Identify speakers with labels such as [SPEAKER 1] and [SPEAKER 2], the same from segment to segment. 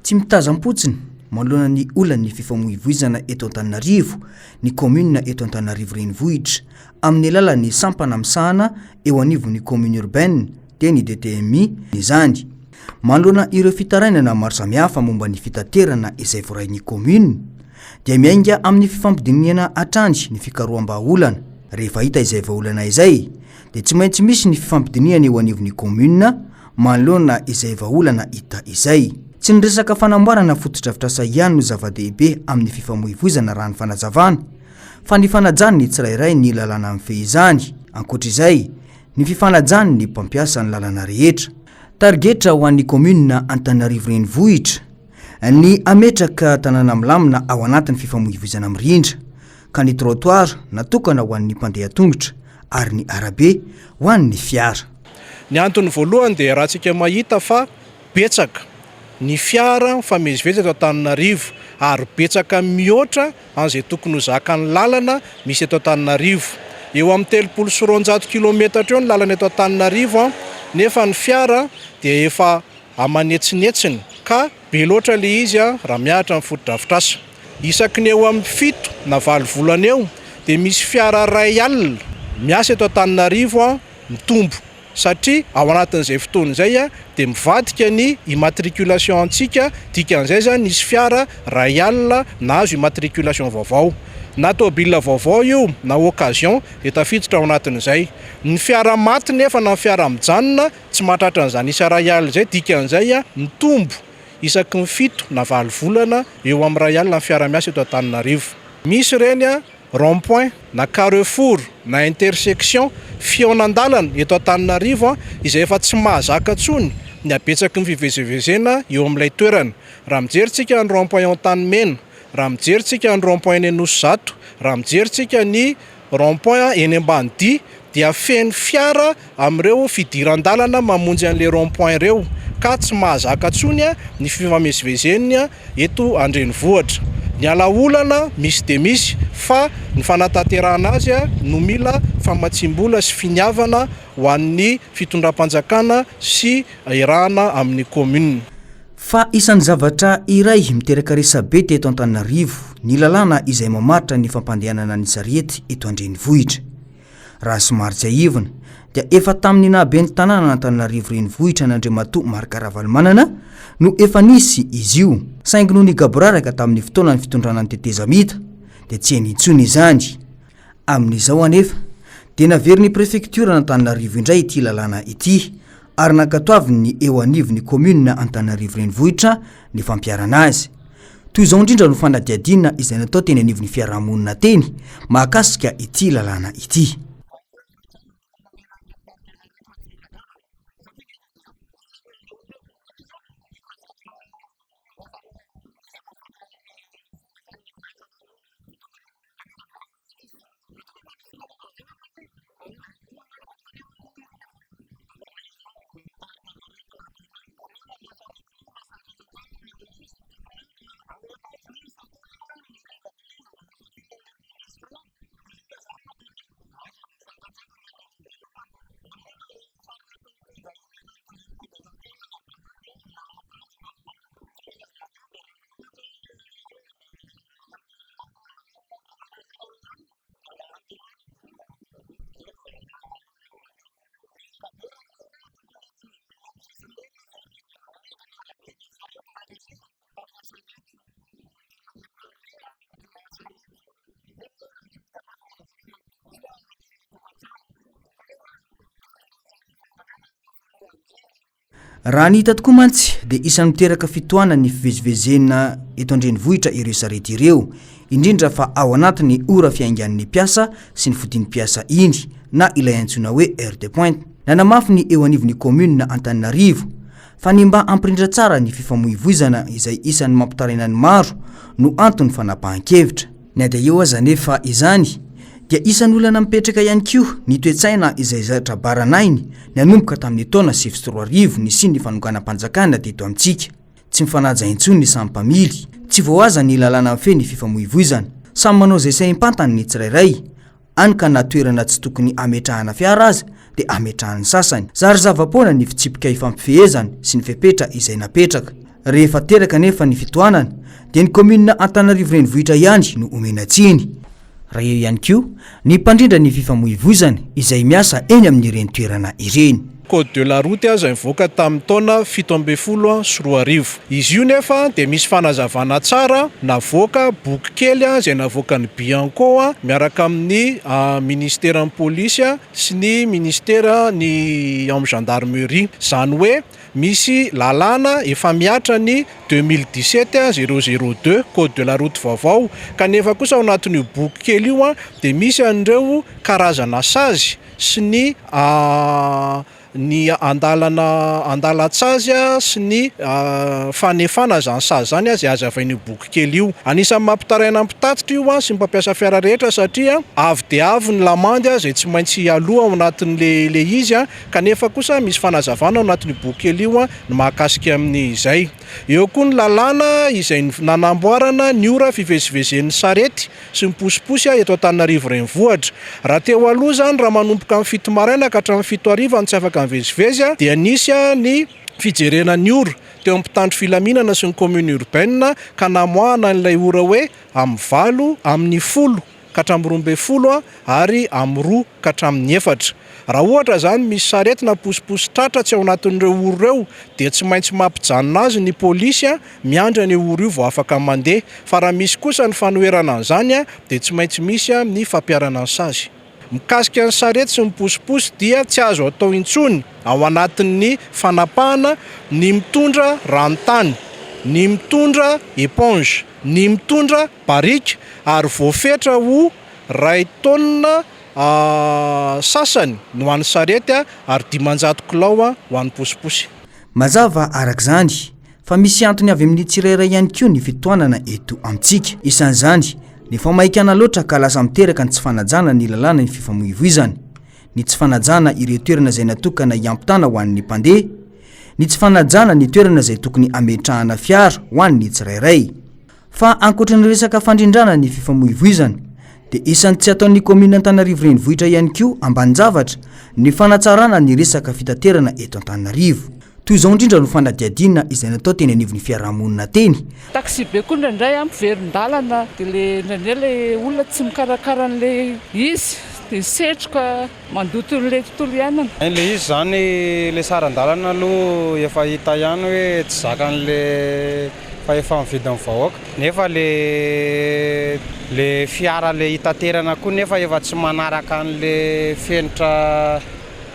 [SPEAKER 1] Tsy mitazam-potsiny manoloana ny olan'ny fifamoivoizana eto Antananarivo ny kaominina eto Antananarivo Renivohitra amin'ny alalan'ny sampana misahana eo anivon'ny commune urbaine dia ny DTMI izany. Manoloana ireo fitarainana maro samihafa momba ny fitaterana izay voarain'ny kaominina dia miainga amin'ny fifampidinihana hatrany ny fikaroham-bahaolana. Rehefa hita izay vahaolana izay dia tsy maintsy misy ny fifampidinihana eo anivon'ny kaominina manoloana izay vahaolana hita izay. Tsy ny resaka fanamboarana fotodrafitrasa ihany no zava-dehibe amin'ny fifamoivoizana raha ny fanazavana, fa ny fanajan'ny tsirairay ny lalàna mifehy izany. Ankoatra izay, ny fifanajan'ny mpampiasa ny lalana rehetra. Tarigetra ho an'ny kaominina Antananarivo Renivohitra ny hametraka tanàna milamina ao anatin'ny fifamoivoizana mirindra, ka ny trottoir natokana ho an'ny mpandeha tongotra ary ny arabe ho an'ny fiara.
[SPEAKER 2] Ny antony voalohany dia iarahantsika mahita fa betsaka ny fiara mifamezivezy eto Antananarivo ary betsaka mihoatra an'izay tokony ho zakan'ny lalana misy eto Antananarivo. Eo amin'ny 230 kilometatra eo ny lalana eto Antananarivo nefa ny fiara dia efa aman'hetsinetsiny ka be loatra ilay izy raha mihatra ny fotodrafitrasa. Isaky ny eo amin'ny fito na valo volana eo dia misy fiara 1000 miasa eto Antananarivo mitombo satria ao anatin'izay fotoana izay dia mivadika ny immatriculation antsika, dikan'izay izany nisy fiara 1000 nahazo immatriculation vaovao. Na tôbila vaovao io na occasion dia tafiditra ao anatin'izay. Ny fiara maty nefa na ny fiara mijanona Tsy mahatratra an'izany isa 1000 izay, dikan'izay mitombo isaky ny fito na valo volana eo amin'ny 1000 ny fiara miasa eto Antananarivo. Misy ireny rond point na carrefour na intersection, fihaonan-dalana eto Antananarivo izay efa tsy mahazaka intsony ny habetsaky ny fivezivezena eo amin'ilay toerana. Raha mijery tsika ny rond point eo Antanimena, raha mijery tsika ny rond point eny Anosizato, raha mijery tsika ny Rond point eny Ambanidia dia feno fiara amin'ireo fidiran-dalana mamonjy an'ilay rond point ireo ka tsy mahazaka intsony ny fifamezivezen'ny eto an-drenivohitra. Ny alaolana misy dia misy fa ny fanatanterahana azy no mila famatsiam-bola sy finiavana ho an'ny fitondram-panjakana sy iarahana amin'ny commune.
[SPEAKER 1] Fa isan'ny zavatra iray miteraka resabe teto Antananarivo ny lalàna izay mamaritra ny fampandehanana ny sarety eto an-drenivohitra. Raha somary tsiahivina dia efa tamin'ny naha ben'ny tanànan'Antananarivo renivohitra an'Andriamatoa Marc Ravalomanana no efa nisy izy io, saingy nony gaboraraka tamin'ny fotoanan'ny fitondrana ny tetezamita dia tsy heno intsony izany. Amin'izao anefa dia naverin'ny prefektioran'Antananarivo indray ity lalàna ity ary nankatoavin'ny eo anivon'ny kaominina Antananarivo Renivohitra ny fampiharana azy. Toy izao indrindra no fanadihadiana izay natao teny anivon'ny fiarahamonina teny mahakasika ity lalàna ity. Raha ny hita tokoa mantsy dia isan'ny miteraka fitohanan'ny fivezivezena eto an-drenivohitra ireo sarety ireo, indrindra fa ao anatin'ny ora fiaingan'ny mpiasa sy ny fodian'ny mpiasa iny na ilay antsoina hoe heure de pointe. Nanamafy ny eo anivon'ny kaominina Antananarivo fa ny mba hampirindra tsara ny fifamoivoizana izay isan'ny mampitaraina ny maro no anton'ny fanapahan-kevitra. Na dia eo aza anefa izany dia isan'ny olana mipetraka ihany koa ny toe-tsaina izay zatra baranahiny nanomboka tamin'ny taona 2009 nisian'ny fanonganam-panjakana teto amintsika. Tsy mifanaja intsony ny samy mpamily, tsy voahaza ny lalàna mifehy ny fifamoivoizana. Samy manao izay saim-pantany ny tsirairay, hany ka na toerana tsy tokony hametrahana fiara aza dia ametrahan'ny sasany. Zary zava-poana ny fitsipika ifampifehezana sy ny fepetra izay napetraka. Rehefa teraka anefa ny fitohanana dia ny kaominina Antananarivo Renivohitra ihany no omena tsiny. Raha eo ihany koa ny mpandrindra ny fifamoivoizana izay miasa eny amin'ireny toerana ireny.
[SPEAKER 2] Code de la route izay nivoaka tamin'ny taona 2017. Izy io nefa dia misy fanazavana tsara navoaka, boky kely izay navoakan'ny Bianco miaraka amin'ny ministeran'ny polisy sy ny ministera ny ao amin'ny gendarmerie. Izany hoe Misy lalàna efa mihatra ny 2017 002 code de la route vaovao kanefa kosa ao anatin'io boky kely io dia misy an'ireo karazana sazy sy ny ny andalana andalan-tsazy sy ny fanefana izany sazy izany izay hazavain'io boky kely io. Anisan'ny mampitaraina ny mpitatitra io sy ny mpampiasa fiara rehetra satria avo dia avo ny lamandy izay tsy maintsy aloa ao anatin'ilay izy Kanefa kosa misy fanazavana ao anatin'io boky kely io ny mahakasika amin'izay. Eo koa ny lalàna izay nanamboarana ny ora fivezivezen'ny sarety sy ny posiposy eto Antananarivo Renivohitra. Raha teo aloha izany raha manomboka amin'ny 7 maraina ka hatramin'ny 7 hariva no tsy afaka mivezivezy dia nisy ny fijerena ny ora teo amin'ny mpitandro filaminana sy ny commune urbaine ka namoahana an'ilay ora hoe amin'ny valo amin'ny 10 ka hatramin'ny 12 ary amin'ny 2 ka hatramin'ny 4. Raha ohatra izany misy sarety na posiposy tratra tsy ao anatin'ireo ora ireo dia tsy maintsy mampijanona azy ny polisy miandry an'io ora io vao afaka mandeha. Fa raha misy kosa ny fanoherana an'izany dia tsy maintsy misy ny fampiharana ny sazy. Mikasika ny sarety sy ny posiposy dia tsy azo atao intsony ao anatin'ny fanapahana ny mitondra ranontany, ny mitondra éponge, ny mitondra barika ary voafetra ho iray taonina sasany no ho an'ny sarety ary 500 kilao ho an'ny posiposy.
[SPEAKER 1] Mazava araka izany fa misy antony avy amin'ny tsirairay ihany koa ny fitohanana eto amintsika. Isan'izany ny famaikana loatra ka lasa miteraka ny tsy fanajana ny lalàna ny fifamoivoizana, ny tsy fanajana ireo toerana izay natokana hiampitana ho an'ny mpandeha, ny tsy fanajana ny toerana izay tokony hametrahana fiara ho an'ny tsirairay. Fa ankoatra ny resaka fandrindrana ny fifamoivoizana dia isan'ny tsy ataon'ny kaominina Antananarivo Renivohitra ihany koa ambanin-javatra ny fanatsarana ny resaka fitaterana eto Antananarivo. Toy izao indrindra no fanadihadiana izay natao teny anivon'ny fiarahamonina teny.
[SPEAKER 3] Taxi be koa indraindray an, miverin-dalana dia le indraindray le olona tsy mikarakara an'le izy dia setroka mandoto an'le tontolo iainana.
[SPEAKER 4] Ilay izy izany ilay saran-dalana aloha efa hita ihany hoe tsy zakan'le fahefa-mividin'ny vahoaka nefa le le fiara le hitaterana koa nefa efa tsy manaraka an'le fenitra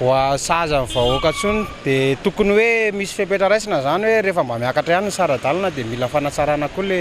[SPEAKER 4] ho sahaza ny vahoaka intsony dia tokony hoe misy fepetra raisina izany hoe rehefa mba miakatra ihany ny sara-dalana dia mila fanatsarana koa le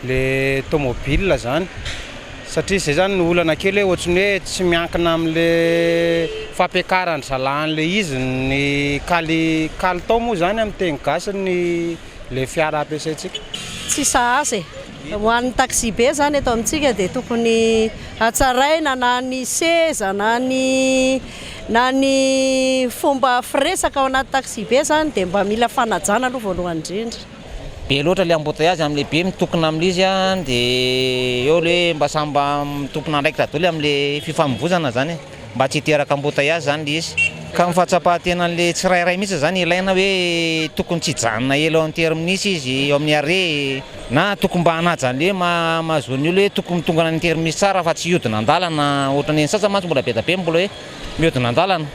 [SPEAKER 4] le tomobile izany satria izay izany no olana kely hoe ohatran'ny hoe tsy miankina amin'le fampiakaran-dry zalahy an'le izy ny kali kalitao moa izany amin'ny teny gasy ny le fiara ampiasaintsika.
[SPEAKER 5] Tsy sahaza e! Ho an'ny taxi-be izany eto amintsika dia tokony hatsaraina na ny seza na ny na ny fomba firesaka ao anaty taxi-be izany dia mba mila fanajana aloha voalohany indrindra.
[SPEAKER 6] Be loatra le embouteillage amle be mitokona amle izy an de eo le mba samy mba tompon'andraikitra daholo amle fifamoivozana zany e. Mba tsy hiteraka embouteillage zany le izy. Ka ny fahatsapahan-tenan'le tsirairay mihitsy zany ilaina hoe tokony tsy hijanona ela eo amin'ny terminus izy, eo amin'ny arrêt, na tokony mba hanaja an'le hoe maha mahazo ny olona hoe tokony tonga any amin'ny terminus tsara fa tsy hiodina an-dalana ohatran'ny sasany mantsy mbola be dia be mbola hoe miodina an-dalana,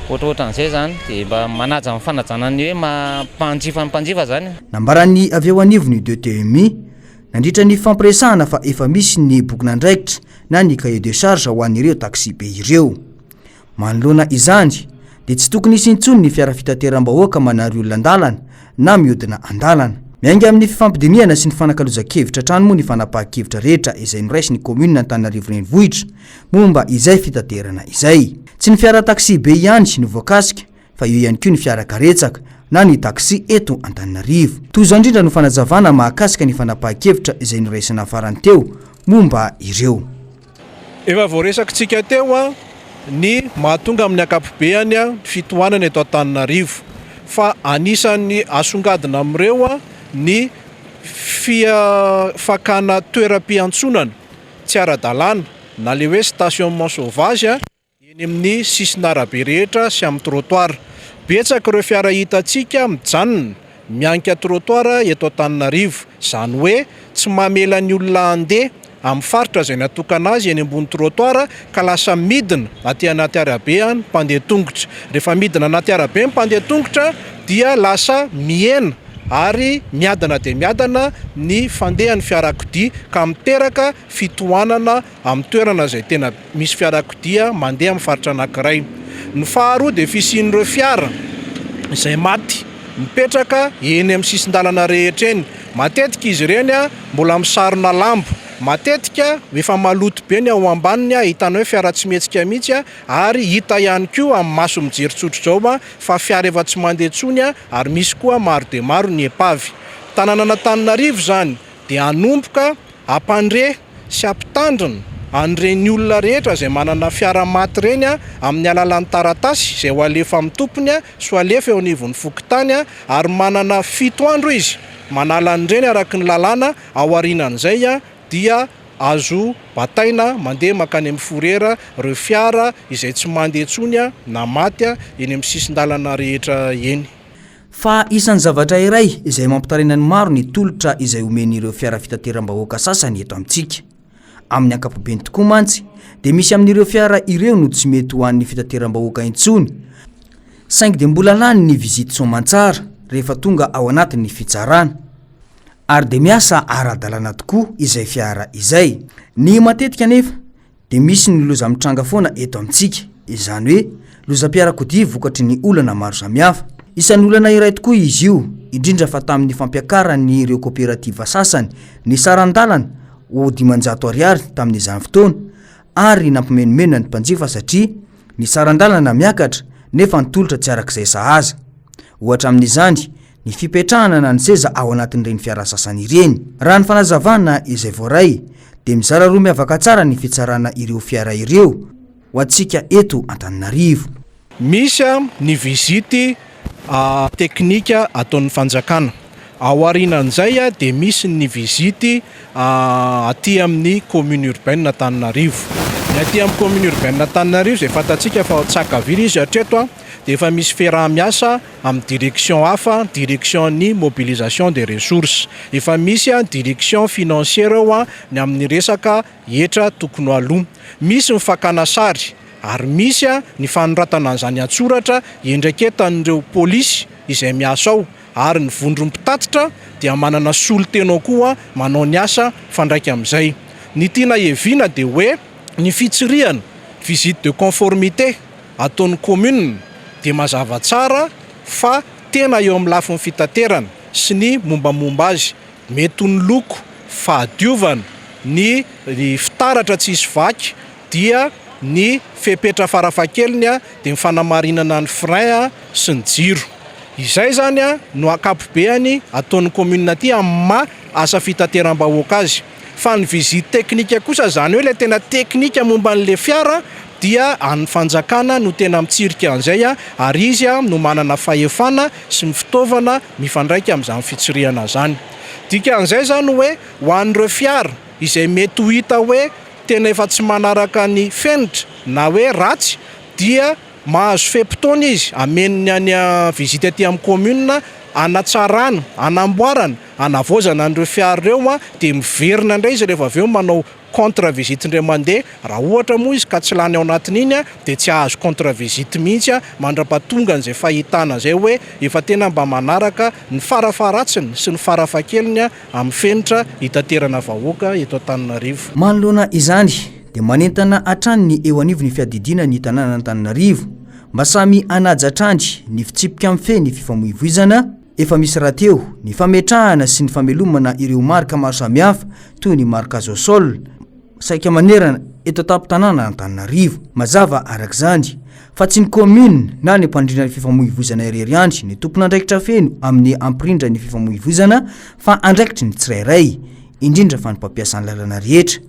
[SPEAKER 6] ohatrohatran'izay zany, dia mba manaja ny fanajana ny hoe maha mpanjifa ny mpanjifa zany.
[SPEAKER 1] Nambaran'ny avy eo anivon'ny DTMI nandritra ny fifampiresahana fa efa misy ny bokin'andraikitra na ny cahier de charge ho an'ireo taxibe ireo. Manoloana izany dia tsy tokony hisy intsony ny fiara fitateram-bahoaka manary olona an-dalana na mihodina an-dalana. Miainga amin'ny fifampidinihana sy ny fanakalozan-kevitra hatrany moa ny fanapahan-kevitra rehetra izay noraisin'ny kaominina Antananarivo Renivohitra momba izay fitaterana izay. Tsy ny fiara taxibe ihany no voakasika fa eo ihany koa ny fiara karetsaka na ny taxi eto Antananarivo. Toy izao indrindra no fanazavana mahakasika ny fanapahan-kevitra izay noraisina farany teo momba ireo.
[SPEAKER 2] Efa voaresakitsika teo ny mahatonga amin'ny ankapobeany ny fitohanana eto Antananarivo fa anisan'ny asongadina amin'ireo ny fakana toeram-piantsonana tsy ara-dalàna na ilay hoe stationnement sauvage. Eny amin'ny sisin'arabe rehetra sy amin'ny trottoir. Betsaka ireo fiara hitantsika mijanona mianika trottoir eto Antananarivo, izany hoe tsy mamela ny olona handeha amin'ny faritra izay natokana azy eny ambony trottoir ka lasa midina aty anaty arabe ny mpandeha tongotra. Rehefa midina anaty arabe ny mpandeha tongotra dia lasa mihena ary miadana dia miadana ny fandehan'ny fiarakodia ka miteraka fitohanana amin'ny toerana izay tena misy fiarakodia mandeha amin'ny faritra anankiray. Ny faharoa dia fisian'ireo fiara izay maty mipetraka eny amin'ny sisin-dalana rehetra eny. Matetika izy ireny mbola misarona lamba. Matetika efa maloto be ny ao ambaniny, ahitana hoe fiara tsy mihetsika mihitsy ary hita ihany koa amin'ny maso mijery tsotra izao fa fiara efa tsy mandeha intsony ary misy koa maro dia maro ny épave. Tanànan'Antananarivo izany dia hanomboka hampandre sy hampitandrina an'ireny olona rehetra izay manana fiara maty ireny amin'ny alalan'ny taratasy izay ho alefa amin'ny tompony sy ho alefa eo anivon'ny fokontany ary manana fito andro izy manala an'ireny araka ny lalàna, aorianan'izay dia azo bataina mandeha mankany amin'ny fourrière ireo fiara izay tsy mandeha intsony na maty eny amin'ny sisin-dalana rehetra eny.
[SPEAKER 1] Fa isan'ny zavatra iray izay mampitaraina ny maro ny tolotra izay omen'ireo fiara fitateram-bahoaka sasany eto amintsika. Amin'ny ankapobeny tokoa mantsy dia misy amin'ireo fiara ireo no tsy mety ho an'ny fitateram-bahoaka intsony, saingy dia mbola lany ny visite soamantsara rehefa tonga ao anatin'ny fitsarana. Ary dia miasa ara-dalàna tokoa izay fiara izay. Ny matetika anefa dia misy ny loza mitranga foana eto amintsika, izany hoe lozam-piarakodia vokatry ny olana maro samihafa. Isan'ny olana iray tokoa izy io, indrindra fa tamin'ny fampiakaran'ireo koperativa sasany ny saran-dalana ho 500 ariary tamin'izany fotoana ary nampimenomenona ny mpanjifa satria ny saran-dalana miakatra nefa ny tolotra tsy arak'izay sahaza. Ohatra amin'izany ny fipetrahana na ny seza ao anatin'ireny fiara sasany ireny. Raha ny fanazavana izay voaray dia mizara roa miavaka tsara ny fitsarana ireo fiara ireo ho antsika eto Antananarivo.
[SPEAKER 2] Misy ny vizity teknika ataon'ny fanjakana. Aorianan'izay dia misy ny vizity aty amin'ny commune urbaine Antananarivo. Ny aty amin'ny commune urbaine Antananarivo izay fantatsika fa ao Tsakavily izy hatreto dia efa misy fiaraha-miasa amin'ny direction hafa, direction ny mobilisation des ressources. Efa misy direction financière ao ny amin'ny resaka hetra tokony ho aloa. Misy ny fakana sary ary misy ny fanoratana an'izany an-tsoratra iandraiketan'ireo polisy izay miasa ao ary ny vondron'ny mpitatitra dia manana solontena ao koa manao ny asa mifandraika amin'izay. Ny tiana heviana dia hoe ny fitsirihana, visite de conformité, ataon'ny commune dia mazava tsara fa tena eo amin'ny lafiny fitaterana sy ny mombamomba azy, mety ho ny loko, fahadiovana, ny fitaratra tsy hisy vaky dia ny fepetra farafahakeliny dia ny fanamarinana ny frein sy ny jiro. Izay izany no ankapobeany ataon'ny commune aty amin'ny maha asa fitateram-bahoaka azy. Fa ny visite technique kosa izany hoe ilay tena teknika momba an'ilay fiara dia an'ny fanjakana no tena mitsirika an'izay ary izy no manana fahefana sy ny fitaovana mifandraika amin'izany fitsirihana izany. Dikan'izay izany hoe ho an'ireo fiara izay mety ho hita hoe tena efa tsy manaraka ny fenitra na hoe ratsy dia Mahazo fe-potoana izy hameno ny any visite aty amin'ny commune hanatsarana, hanamboarana, hanavaozana an'ireo fiara ireo dia miverina indray izy rehefa avy eo manao contre visite indray mandeha, raha ohatra moa izy ka tsy lany ao anatin'iny dia tsy hahazo contre visite mihitsy mandrapatonga an'izay fahitana izay hoe efa tena mba manaraka ny farafaharatsiny sy ny farafahakeliny amin'ny fenitra hitaterana vahoaka eto Antananarivo.
[SPEAKER 1] Manoloana izany dia manentana hatrany ny eo anivon'ny fiadidiana ny tanànan'Antananarivo mba samy hanaja hatrany ny fitsipika mifehy ny fifamoivoizana, efa misy rahateo ny fametrahana sy ny famelomana ireo marika maro samihafa toy ny marquage au sol saika manerana eto an-tampon-tanàna Antananarivo. Mazava araka izany fa tsy ny kaominina na ny mpandrindra ny fifamoivoizana irery ihany ny tompon'andraikitra feno amin'ny hampirindra ny fifamoivoizana fa andraikitry ny tsirairay, indrindra fa ny mpampiasa ny lalana rehetra.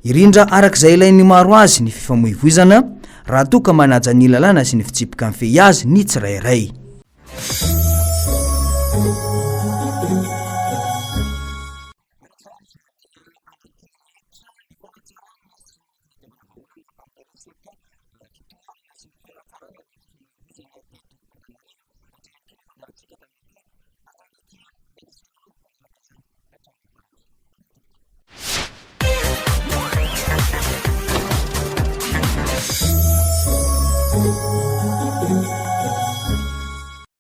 [SPEAKER 1] Hirindra araka izay ilain'ny maro azy ny fifamoivoizana raha toa ka manaja ny lalàna sy ny fitsipika mifehy azy ny tsirairay.